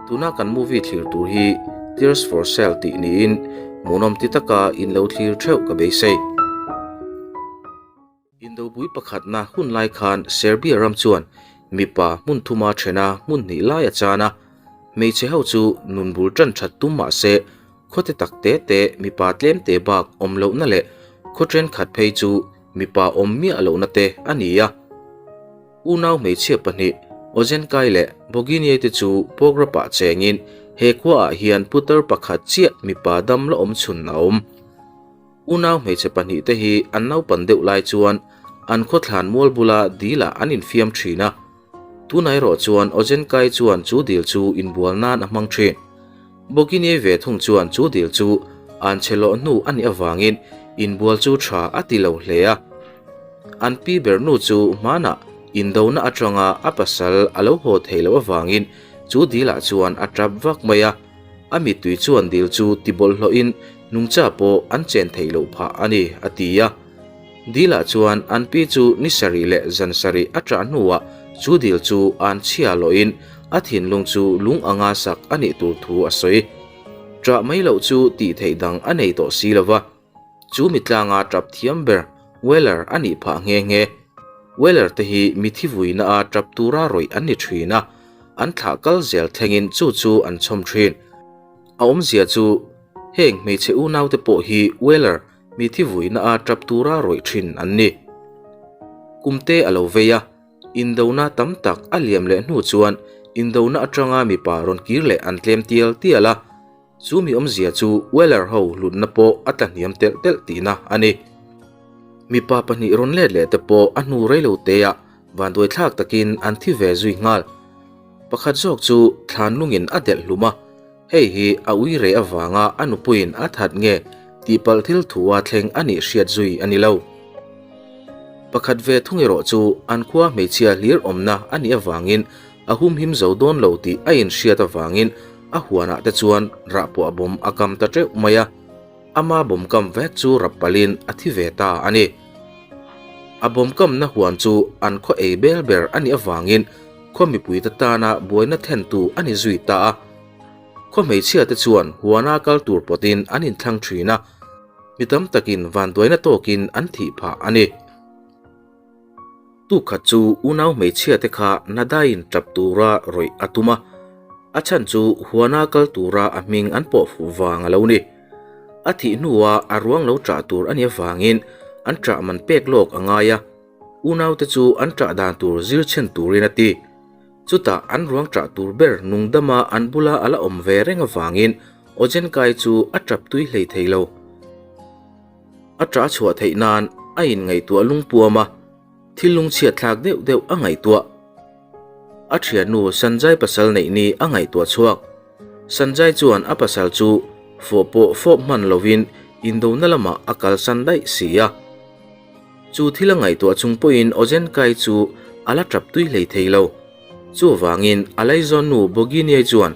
Tuna kan movie thlir tur hi Tears for Sale tih niin hmuhnawm ti taka in lo thlir theuh ka beisei. Indopui pakhatna hun lai khan Serbia ram chuan mipa hmun thuma thena hmun hnih lai a chan a, hmeichhe ho chu nun bul tan that tum mah se Khawte tak te te mipa tlem te bak awm lohna leh khaw thenkhat phei chu mipa awm miah lohna te a ni a. Unau hmeichhia pahnih Ozenkai leh Boginiai te chu Pograpah chengin he khuaah hian putar pakhat chiah mipa dam la awm chhun a awm. Unau hmeichhe pahnihte hi an naupan deuh lai chuan an khawthlan mual bula dilah an infiam thin a. Tunah erawh chuan Ozenkai chuan chu dil chu inbual nan a hmang thin. Boginiai ve thung chuan chu dil chu an chhe lawh hnu a nih avangin inbual chu tha a ti lo hle a. An pi ber nu chu hmanah indona atanga a pasal a lo haw thei loh avangin chu dilah chuan a tap vak mai a. A mittui chuan dil chu ti bawlhhlawhin nungcha pawh an chen theih loh phah a ni, a ti a. Dilah chuan an pi chu ni sarih leh zan sarih a ṭah hnuah chu dil chu an chhia lawhin a thinlung chu lung anga sak a nih tur thu a sawi. Ṭah mai loh chu tih theih dang a nei tawh si lo va. Chu mitlanga ṭap thiam ber Weller a nih phah nghe nghe. Weller te hi mithi vuina a ṭap tura rawih an ni ṭhin a, an thlah kal zel thlengin chu chu an chhawm ṭhin. A awmzia chu heng hmeichhe unaute pawh hi Weller mithi vuina a ṭap tura rawih ṭhin an ni. Kumte a lo vei a, indona tam tak a liam leh hnu chuan indona aṭanga mipa rawn kir leh an tlem tial tial a, Chu mi awmzia chu Weller ho hlutna pawh a tla hniam telh telh tihna a ni. Mipa pahnih rawn let leh te pawh a hnu reilo teah vanduaithlak takin an thi ve zui nghal. Pakhat zawk chu thlan lungin a delh hlum a, hei hi a ui reh avanga a nupuiin a that nge tihpalh thil thua thleng a nih hriat zui a ni lo. Pakhat ve thung erawh chu an khua hmeichhia hlir awmna a nih avangin A humhim zo dawn lo tih a inhriat avangin a huanah te chuan rahpuah bawm a kam ta teuh mai a, ama bawm kam vek chu rap palhin a thi ve ta a ni. A bawm kamna huan chu an khaw ei bel ber a nih avangin khaw mipuite tana buaina thlentu a ni zui ta a. Khaw hmeichhiate chuan huana kal tur pawtin an inthlang thin a, mi tam takin vanduaina tawkin an thih phah a ni. Tukhat chu unau hmeichhia te kha Nadaiin tap tura rawih a tum a, a chhan chu huana kal tura a hming an pawh fuh vang a lo ni. A thih hnua a ruang lo ṭah tur a nih avangin an ṭah man pek lawk a ngai a, unaute chu an ṭah dan tur zir chhen turin a ti. Chutah an ruang ṭah tur ber nungdama an bula a la awm ve reng avangin Ojenkai chu a ṭap tui hlei thei lo. A ṭah chhuah theih nan a inngaihtuah lungpuam a, thil lungchhiat thlak deuh deuh a ngaihtuah. A ṭhiannu Sanjay pasal neih ni a ngaihtuah chhuak. Sanjay chuan a pasal chu fawh pawh fawp hman lovin indona lamah a kalsan daih si a. Chu thil a ngaihtuah chung pawhin Ojenkai chu a la ṭap tui hlei thei lo. Chuvangin a laizawnnu Boginiai chuan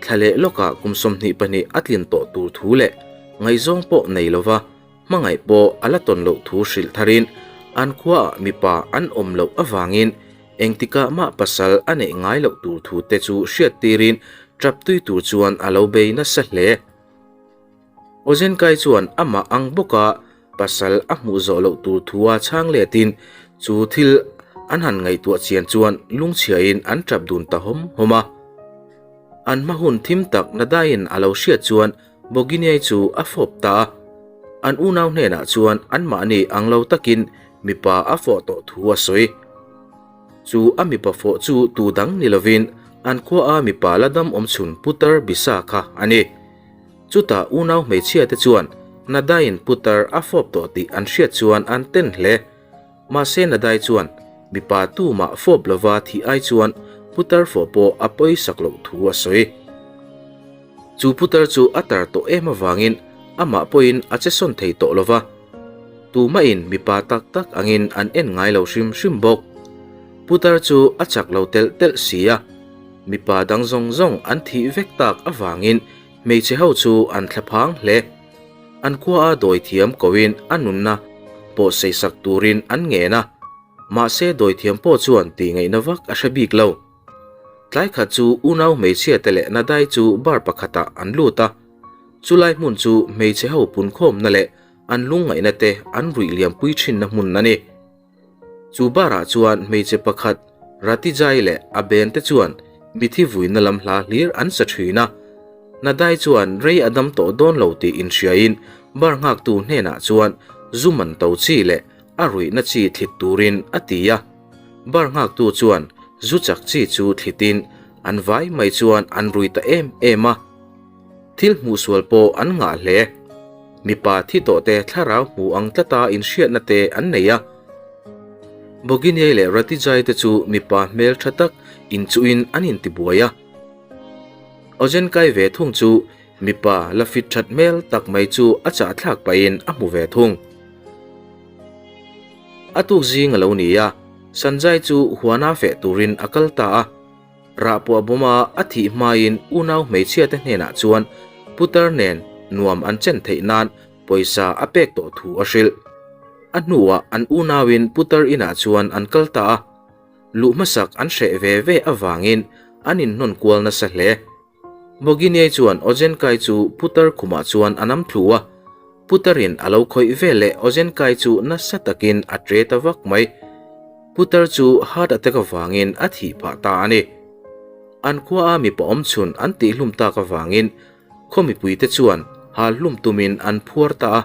thla leh lawkah kum 22 a tlin tawh tur thu leh ngaihzawng pawh nei lova hmangaih pawh a la tawn loh thu hrilh tharin an khuaah mipa an awm loh avangin engtikah mah pasal a neih ngai loh tur thu te chu hriat tirin tap tui tur chuan a lo bei nasa hle. Ozenkai chuan amah ang bawka pasal a hmuh zawh loh tur thua chhang letin chu thil an han ngaihtuah chian chuan lungchhiain an tap dun ta hawm hawm a. An hma hun thim tak Nadaiin a lo hriat chuan Boginiai chu a fawp ta a. An unau hnenah chuan anmahni ang lo takin mipa a fawh tawh thu a sawi. Chu a mipa fawh chu tu dang ni lovin an khuaa mipa la dam awmchhun Putar Bisa kha a ni. Chutah unau hmeichhia te chuan Nadaiin putar a fawp tawh tih an hriat chuan an ten hle. Mahse Nadai chuan mipa tumah fawp lova thih ai chuan putar fawh pawh a pawisak loh thu a sawi. Chu putar chu a tar tawh em avangin amah pawhin a che sawn thei tawh lova, tumahin mipa tak tak angin an en ngai lo hrim hrim bawk. Putar chu a chak lo telh telh si a, mipa dang zawng zawng an thih vek tak avangin Hmeichhe ho chu an thla phang hle. An khua a dawithiam koin a nunna pawh seisak turin an ngen a, mahse dawithiam pawh chuan tih ngaihna vak a hre bik lo. Tlai khat chu unau hmeichhia te leh Nadai chu bar pakhatah an lut a. Chulai hmun chu hmeichhe ho punkhawmna leh an lungngaihna te an ruih liampui thinna hmun a ni. Chu barah chuan hmeichhe pakhat Ratijai leh a ben te chuan mithi vuina lam hla hlir an sa thin a. Nadai chuan rei a dam tawh dawn lo tih inhriain bar nghaktu hnenah chuan zu man to chi leh a ruihna chi thlit turin a ti a. Bar nghaktu chuan zu chak chi chu thlitin an vai mai chuan an rui ta em em a. Thil hmuhsual pawh an ngah hle. Mipa thi tawhte thlarau hmu ang tlata inhriatna te an nei a. Boginiai leh Ratijai te chu mipa hmel tha tak inchuhin an intibuai a. Ojenkai ve thung chu mipa la fit that hmel tak mai chu a chahthlak pahin a hmu ve thung. A tuk zing a lo ni a, Sanjay chu huana feh turin a kal ta a. Rah puah bawma a thih hmain unau hmeichhiate hnenah chuan putar nen nuam an chen theih nan pawisa a pek tawh thu a hrilh. A hnuah an unauin putar inah chuan an kal ta a, luh hmasak an hreh ve ve avangin an inhnawn kual nasa hle. Boginiai chuan Ojenkai chu putar khumah chuan a nam thlu a, putarin a lo khawih ve leh Ojenkai chu nasa takin a tre ta vak mai. Putar chu heart attack avangin a thih phah ta a ni. An khua a mipa awm chhun an tihhlum tak avangin khaw mipuite chuan hal hlum tumin an phuar ta a.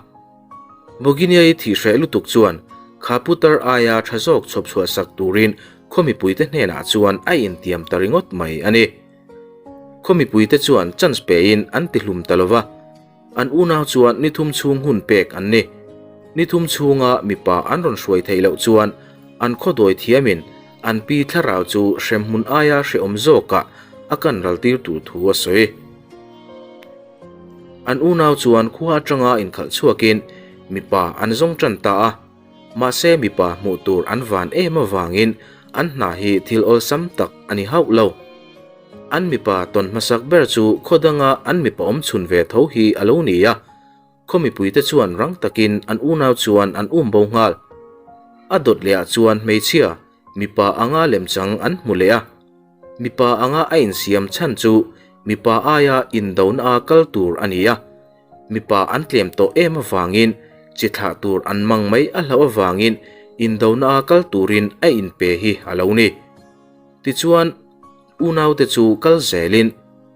Boginiai thih hreh lutuk chuan kha putar aia tha zawk chhawp chhuah sak turin khaw mipuite hnenah chuan a intiam ta ringawt mai a ni. Khaw mipuite chuan chance pein an tihlum ta lova, an unau chuan ni thum chhung hun pek an ni. Ni thum chhunga mipa an rawn hruai theih loh chuan an khaw dawi thiamin an pi thlarau chu hremhmun aia hrehawm zawkah a kan ral tir tur thu a sawi. An unau chuan khua atanga inkhalh chhuakin mipa an zawng tan ta a. Mahse mipa hmuh tur an van em avangin an hna hi thil awlsam tak a ni hauh lo. An mipa tawn hmasak ber chu khaw danga an mipa awm chhun ve tho hi a lo ni a, khaw mipuite chuan rang takin an unau chuan an um bo nghal. A dawt lehah chuan hmeichhia mipa anga lemchang an hmu leh a. Mipa anga a insiam chhan chu mipa aia indona a kal tur a ni a. Mipa an tlem tawh em avangin chi thlah tur an mang mai a hlauh avangin indona a kal turin a inpe hi a lo ni. Tichuan, unaute chu kal zelin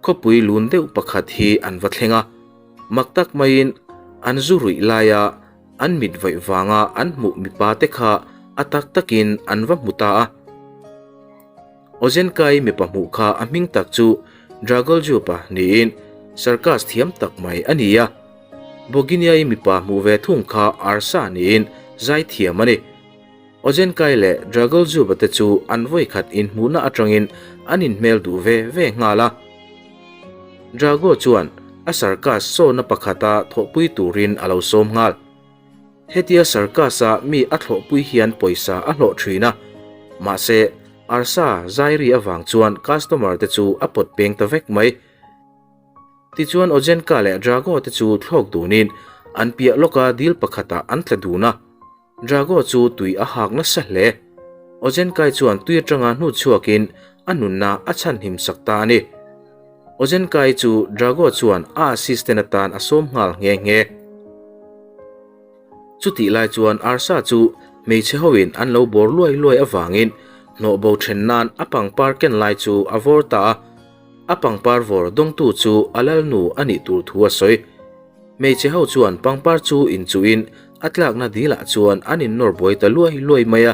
khawpui lun deuh pakhat hi an va thleng a, mak tak maiin an zu ruih laia an mit vaih vanga an hmuh mipa te kha a tak takin an va hmu ta a. Ozenkai mipa hmuh kha a hming tak chu Dragoljupa niin circus thiam tak mai a ni a. Boginiai mipa hmuh ve thung kha Arsa niin zai thiam a ni. Ozenkai leh Dragoljupa te chu an vawikhat inhmuhna atangin an inhmel duh ve ve nghal a. Drago chuan a circus sawna pakhata thawhpui turin a lo sawm nghal. Hetia circus-a mi a thlawhpui hian pawisa a hlawh thin a, mahse arsa zairi avang chuan customer te chu a pawt peng ta vek mai. Tichuan Ojenka leh Drago te chu thlawk dunin an piah lawka dil pakhatah an tla dun a, Drago chu tui a hak nasa hle. Ojenkai chuan tui atanga hnu chhuakin a nunna a chhanhim sak ta a ni. Ojenkai chu Drago chuan a assistant atan a sawm nghal nghe nghe. Chutih lai chuan Arsa chu hmeichhe hoin an lo bawr luai luai avangin hnawh bo then nan a pangpar ken lai chu a vawr ta a. A pangpar vawr dawngtu chu a lalnu a nih tur thu a sawi. Hmeichhe ho chuan pangpar chu inchuhin a tlakna dilah chuan an innawr buai ta luai luai mai a.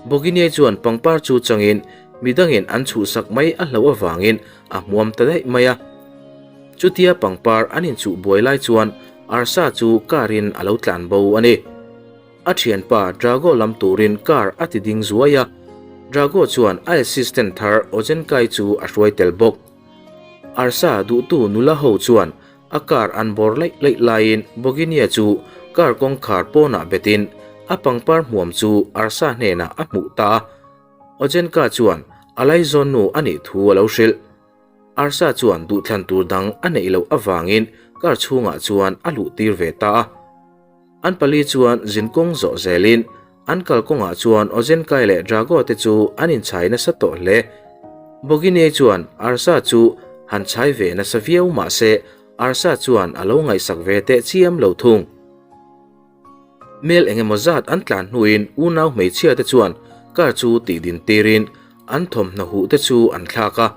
Boginiai chuan pangpar chu changin midangin an chhuhsak mai a hlauh avangin a hmuam ta daih mai a. Chutia pangpar an inchuh buai lai chuan Arsa chu car in a lo tlan bo a ni. A thianpa Drago lam turin car a ti ding zuai a, Drago chuan a assistant thar Ojenkai chu a hruai tel bawk. Arsa duhtu nula ho chuan a car an bawr laih laih laiin Boginia chu car kawngkhar pawnah betin a pangpar hmuam chu Arsa hnenah a hmuh ta a. Ojenka chuan a laizawnnu a nih thu a lo hrilh. Arsa chuan duhthlan tur dang a neih loh avangin car chhungah chuan a luh tir ve ta a. An pali chuan zinkawng zawh zelin an kalkawngah chuan Ozenkai leh Drago te chu an inchhai nasa tawh hle. Bogine chuan Arsa chu han chhai ve nasa viau mah se Arsa chuan a lo ngaihsak ve teh chiam lo thung. Mel engemaw zat an tlan hnuin unau hmeichhia te chuan car chu tih din tirin an thawmhnaw huh te chu an thlak a.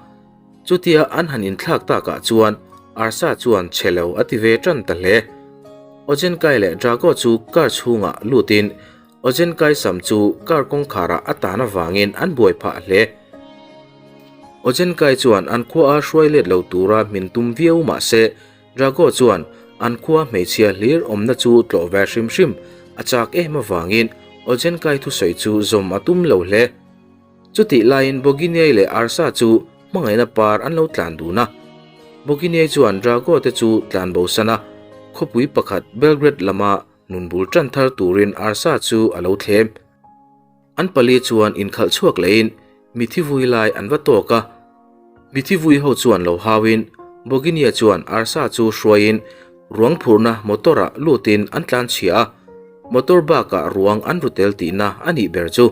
Chutia an han inthlak takah chuan Arsa chuan chhe lo a ti ve tan ta hle. Ojenkai leh Drago chu car chhungah lutin Ojenkai sam chu car kawngkharah a tan avangin an buai phah hle. Ojenkai chuan an khua a hruai let lo tura hmin tum viau mah se Drago chuan an khua hmeichhia hlir awmna chu tlawh ve hrim hrim a chak em avangin Ojenkai thusawi chu zawm a tum lo hle. Chutih laiin Boginyai leh Arsa chu hmangaihna par an lo tlan dun a. Boginyai chuan Drago te chu tlan bosan a, khawpui pakhat Belgrade lama nun bul tan thar turin Arsa chu a lo thlem. An pali chuan inkhalh chhuak lehin mithi vui lai an va tawk a. Mithi vui ho chuan lo hauin Boginia chuan Arsa chu hruaiin ruang phurhna motor-ah lutin an tlan chhia a, motor bakah ruang an ru tel tihna a nih ber chu.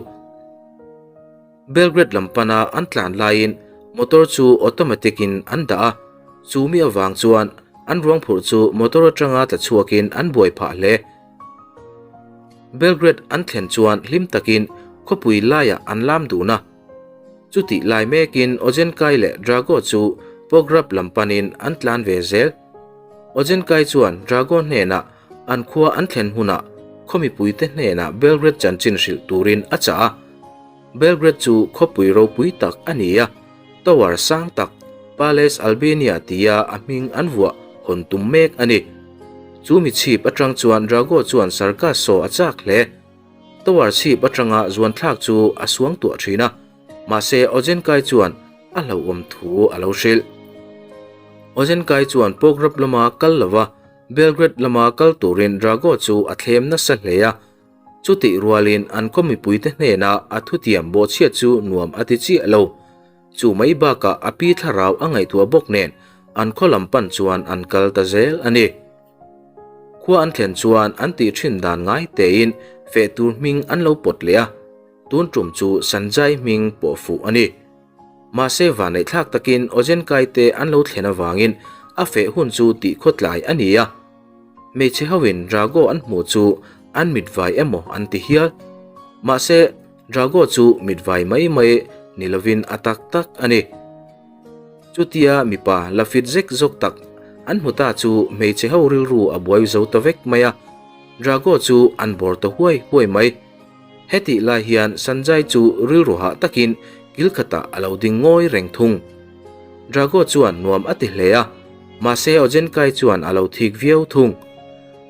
Belgrade lam pana an tlan laiin motor chu automatic-in an dah a, chu mi avang chuan an ruang phurh chu motor atanga tla chhuakin an buai phah hle. Belgrade an thlen chuan hlim takin khawpui laiah an lam dun a. Chutih lai mekin Ojenkai leh Drago chu Pogreb lam panin an tlan ve zel. Ojenkai chuan Drago hnenah an khua an thlen hunah khaw mipuite hnenah Belgrade chanchin hrilh turin a chah a. Belgrade chu khawpui ropui tak a ni a, tower sang tak Palace Albania tia a hming an vuah hawn tum mek a ni. Chu mi chhip atang chuan Drago chuan Sarkas saw a chak hle. Tower chhip atanga zuan thlak chu a suang tuah thin a, mahse Ojenkai chuan a hlauhawm thu a lo hrilh. Ojenkai chuan Pogreb lama kal lova Belgrade lama kal turin Drago chu a thlem nasa hle a, chutih rualin an khaw mipuite hnena a thutiam bawhchhiat chu nuam a ti chiah lo. Chu mai bakah a pi thlarau a ngaihtuah bawk nen an khaw lam pan chuan an kal ta zel a ni. Khua an thlen chuan an tih thin dan ngai tein feh tur hming an lo pawt leh a, tun tum chu Sanjay hming pawh fuh a ni. Mahse vanneihthlak takin Ojenkai te an lo thlen avangin a feh hun chu tih khawtlai a ni a. Hmeichhe hoin Drago an hmuh chu an mitvai emaw an ti hial. Mahse Drago chu mitvai mai mai ni lovin a tak tak a ni. Chutia mipa la fit zek zawk tak an hmu ta chu hmeichhe ho rilru a buai zo ta vek mai a, Drago chu an bawr ta huai huai mai. Hetih lai hian Sanjay chu rilru hah takin kil khatah a lo ding ngawi reng thung. Drago chuan nuam a ti hle a, mahse Ojenkai chuan a lo thik viau thung.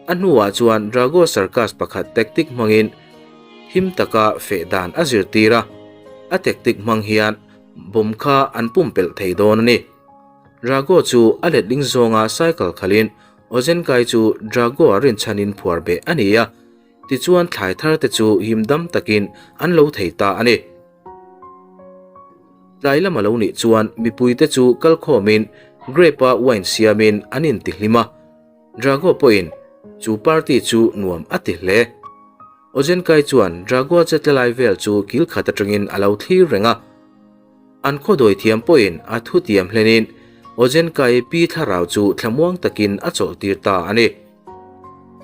A hnuah chuan Drago circus pakhat tactic hmangin him taka feh dan a zirtir a, a tactic hmang hian bomb kha an pumpelh thei dawn a ni. Drago chu a letling zawnga cycle khalhin Ojenkai chu Drago-a rinchhanin phuar beh a ni a. Tichuan thlai thar te chu him dam takin an lo thei ta a ni. Tlai lam a lo nih chuan mipui te chu kal khawmin grape-a wine siamin an intihlim a. Drago pawhin chu party chu nuam a ti hle. Ojenkai chuan Drago-a chetla lai vel chu kil khat atangin a lo thlir reng a. An khaw dawi thiam pawhin a thutiam hlenin Ojenkai pi thlarau chu thlamuang takin a chawlhtir ta a ni.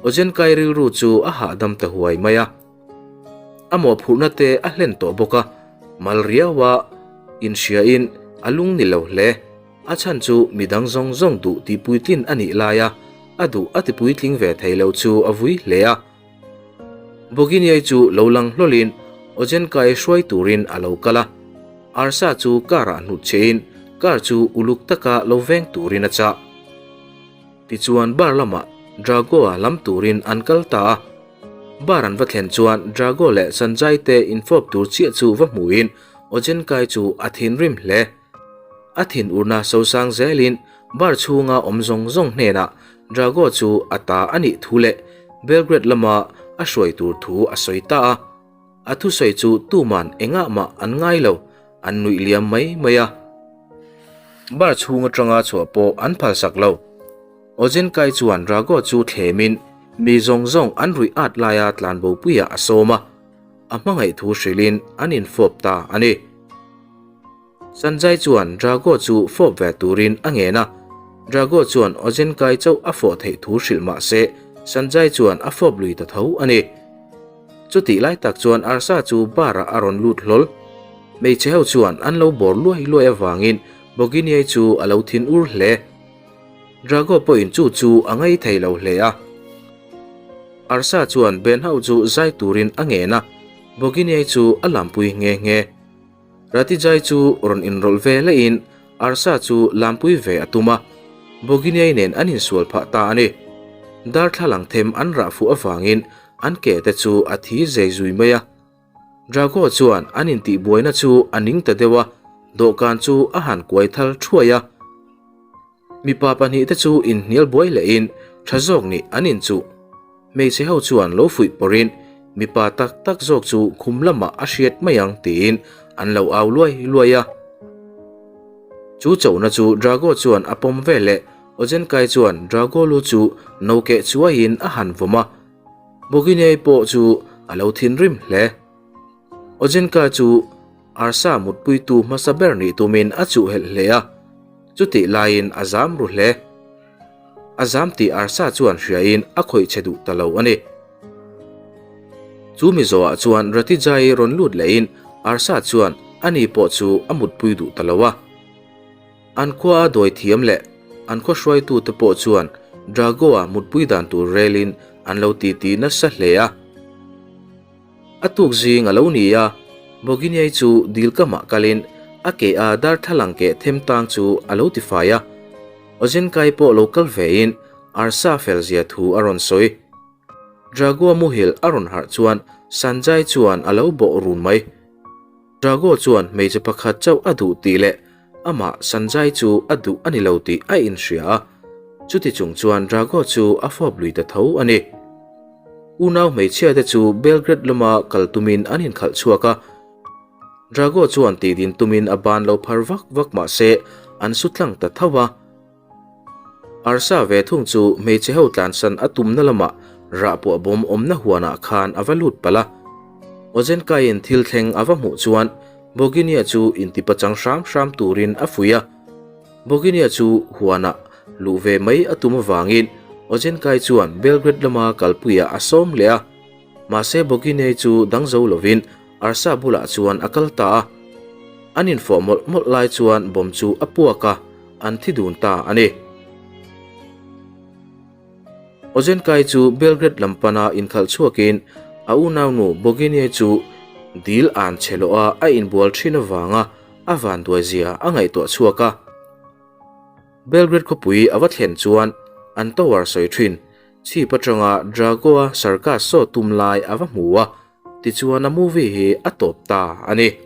Ojenkai rilru chu a hahdam ta huai mai a. A mawhphurhna te a hlen tawh bawk a, mal riaua inhriain a lung ni lo hle. A chhan chu midang zawng zawng duh tihpuitlin a nih laia a duh a tipuitling ve thei lo chu a vui hle a. Boginiai chu lo lang hlawlin Ojenkai hruai turin a lo kal a. Arsa chu car-ah hnutchhehin car chu uluk taka lo veng turin a chah. Tichuan bar lamah Drago-a lam turin an kal ta a. Bar an va thlen chuan Drago leh Sanjay te infawp tur chiah chu va hmuhin Ojenkai chu a thinrim hle. A thinurna sosang zelin bar chhunga awm zawng zawng hnenah Drago chu a ta a nih thu leh Belgrade lama a hruai tur thu a sawi ta a. A thusawi chu tuman engah mah an ngai lo, an nuih liam mai mai a. Bar chhung atanga chhuah pawh an phalsak lo. Ojenkai chuan Drago chu thlemin mi zawng zawng an ruih at laia tlanbopuiah a sawm a, a hmangaih thu hrilhin an infawp ta a ni. Sanjay chuan Drago chu fawp ve turin a ngen a, Drago chuan Ozenkai chauh a fawh theih thu hrilh mah se Sanjay chuan a fawp lui ta tho a ni. Chutih lai tak chuan Arsa chu bar ah a rawn lut hlawl. Hmeichhe ho chuan an lo bawr luai luai avangin Boginiai chu a lo thin ur hle. Drago pawhin chu chu a ngai thei lo hle a. Arsa chuan Ben ho chu zai turin a ngen a, Boginiai chu a lampui nghe nghe. Ratijai chu rawn inrawlh ve lehin Arsa chu lampui ve a tum a, Boginiai nen an insual phah ta a ni. Darthlalang them an rah fuh avangin an ke te chu a thi zei zui mai a. Drago chuan an intihbuaina chu a ning ta deuh a, dawhkan chu a han kuai thal thuai a. Mipa pahnihte chu inhnial buai lehin tha zawk nih an inchuh. Hmeichhe ho chuan lo fuih pawrhin mipa tak tak zawk chu khum lamah a hriat mai ang tiin an lo au luai luai a. Chu chona chu Drago chuan a pawm veleh Ojenkai chuan Drago lu chu no keh chuaiin a han vawm a. Boginei pawh chu a lo thinrim hle. Ojenka chu Arsa mutpuitu hmasa ber nih tumin a chuh helh hle a, chutih laiin a zam ru hle. A zam tih Arsa chuan hriain a khawih che duh ta lo a ni. Chu mizoah chuan Ratijai rawn lut lehin Arsa chuan ani pawh chu a mutpui duh ta lo a. An khua a dawi thiam leh an khaw hruaitute pawh chuan Drago-a mutpui dan tur relin an lo titi nasa hle a. A tuk zing a lo ni a, Boginiai chu dil kamah kalin a ke a darthlalang keh them tang chu a lo tifai a. Ozenkai pawh lo kal vein Arsa fel zia thu a rawn sawi. Dragoa muhil a rawn harh chuan Sanjay chuan a lo bawh run mai. Drago chuan hmeichhe pakhat chauh a duh tih leh amah Sanjay chu a duh a ni lo tih a inhria a, chuti chung chuan Drago chu a fawp lui ta tho a ni. Unau hmeichhia te chu Belgrade lama kal tumin an inkhalh chhuak a, Drago chuan tihdin tumin a ban lo phar vak vak mah se an su tlang ta tho a. Arsa ve thung chu hmeichhe ho tlansan a tumna lamah rahpuah bawm awmna huanah khan a va lut palh a. Ozenkaiin thil thleng a va hmuh chuan Boginia chu intipachang hram hram turin a fuih a. Boginia chu huanah luh ve mai a tum avangin Ozenkai chuan Belgrade lama kalpuiah a sawm leh a. Mahse Boginia chu dang zo lovin Arsa bulah chuan a kal ta a. An infawh mawlh mawlh lai chuan bomb chu a puak a, an thi dun ta a ni. Ozenkai chu Belgrade lam pana inkhalh chhuakin a unaunu Boginia chu dil an che loh a a inbual thin avanga a vanduai zia a ngaihtuah chhuak a. Belgrade khawpui a va thlen chuan an tower sawi thin chhip atanga Drago-a circus saw tum lai a va hmu a, tichuan a movie hi a tawp ta a ni.